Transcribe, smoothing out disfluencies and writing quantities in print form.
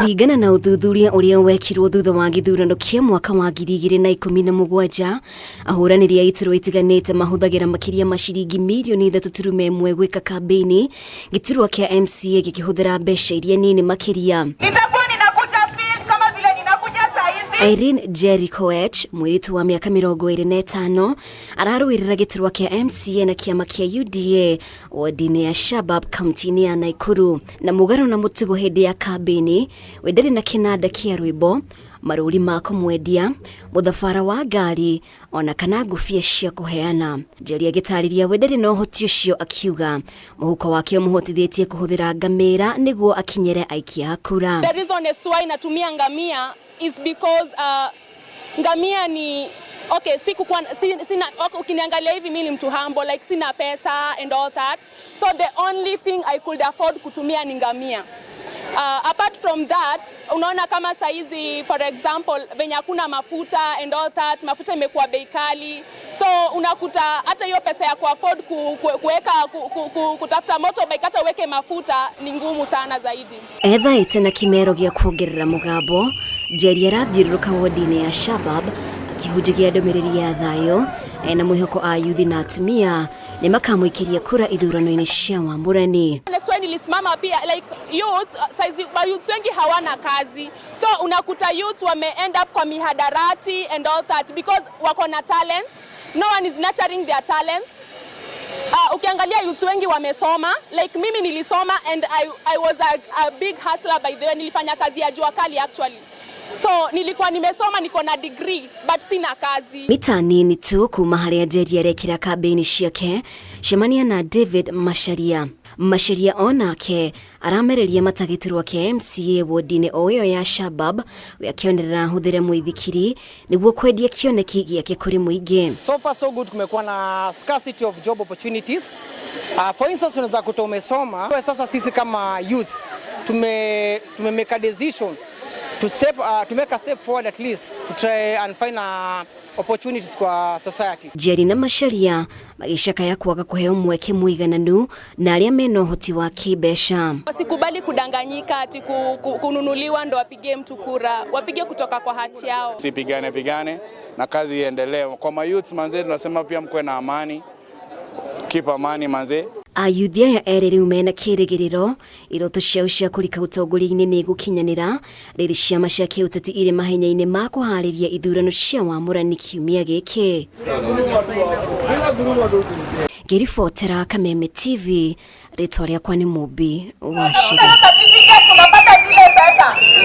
Kũringana na ũthuthuria ũrĩa wekirwo thutha wa gĩthurano kĩa mwaka wa 2017, ahũranĩri a iturwa itiganĩte mahũthagĩra makĩria ma ciringi mirioni 3.1 gwĩka kambĩini, gĩturwa kĩa MCA gĩkĩhũthĩra mbeca iria nini makĩria. Nitakuwa ninakuja field kama vile ninakuja saizi. Irene Jerry Koech, mũirĩtu wa mĩaka 25, ararũĩrĩra gĩturwa kĩa MCA na kĩama kĩa UDA wodi-inĩ ya Shabab kaunti-inĩ ya Nakuru. Na mũgarũ na mũtugo hĩndĩ ya kambĩini, we ndarĩ na kĩnanda kĩa rwĩmbo, marũri ma kũmwendia, mũthabara wa ngari ona kana ngũbia cia kũheana. Njeri agĩtarĩria we ndarĩ na ũhoti ũcio akiuga mũhuko wake ũmũhotithĩtie kũhũthĩra ngamĩra nĩguo akinyĩre aikia a kura. The reason as to why natumia ngamia is because ngamia ni okay, sikukuwa si, sina okay, ukiniangalia hivi mimi ni mtu humble, like sina pesa and all that, so the only thing I could afford kutumia ni ngamia. Apart from that, unaona kama saizi, for example, venye hakuna mafuta and all that, mafuta imekuwa bei kali, so unakuta hata hiyo pesa ya kuafford kuweka kutafuta motorbike hata uweke mafuta ni ngumu sana zaidi. Ethaĩte na kĩmero gĩa kuongerera mũgambo, Njeri arathiũrũrũka wodi-inĩ ya Shabab akĩhunjagia ndũmĩrĩri ya thayũ ena mwĩhoko a yuthi na atumia nĩ makamũikĩria kura ithurano-inĩ cia wamũrani. That's why nilisimama pia, like youths, saizi youths wengi hawana kazi, so unakuta youths wame end up kwa mihadarati and all that because wako na talent, no one is nurturing their talents. Ukiangalia youths wengi wamesoma, like mimi nilisoma and I was a big hustler by the way, nilifanya kazi ya jua kali actually. So nilikuwa nimesoma, niko na degree but sina kazi. Mita nini tu kuma harĩa Njeri arekĩra kambĩini ciake, cemania na David Macharia. Macharia onake aramereria mata gĩturwa kĩa MCA wodi-inĩ o ĩyo ya Shabab, we akĩonerera ahũthĩre mũithikiri nĩguo kwendia kĩoneki gĩake kũrĩ mũingĩ. So far so good, kumekuwa na scarcity of job opportunities. For instance, unaweza kuta umesoma. Kwa sasa sisi kama youth tume make a decision to make a step forward, at least to try and find opportunities kwa society. Njeri na Macharia magĩcakaya kwaga kũheo mweke mũigananu na arĩa mena ũhoti wa kĩmbeca. Wasikubali kudanganyika ati kununuliwa ndo wapigie mtu kura, wapige kutoka kwa hati yao. Si pigane pigane na kazi iendelee. Kwa mayouth manze, tunasema pia mkuwe na amani, keep amani manze. Ayuthi aya erĩ rĩu mena kĩrĩgĩrĩro iroto ciao cia kũrika ũtongoria-inĩ nĩ igũkinyanĩra rĩrĩ ciama cia kĩũteti irĩ mahenya-inĩ ma kũharĩria ithurano cia wamũrani kiumia gĩkĩ. Ngĩribotera Kameme TV, rĩtwa rĩakwa nĩ Mũmbi wa Shiri. Certificate unapata zile pesa.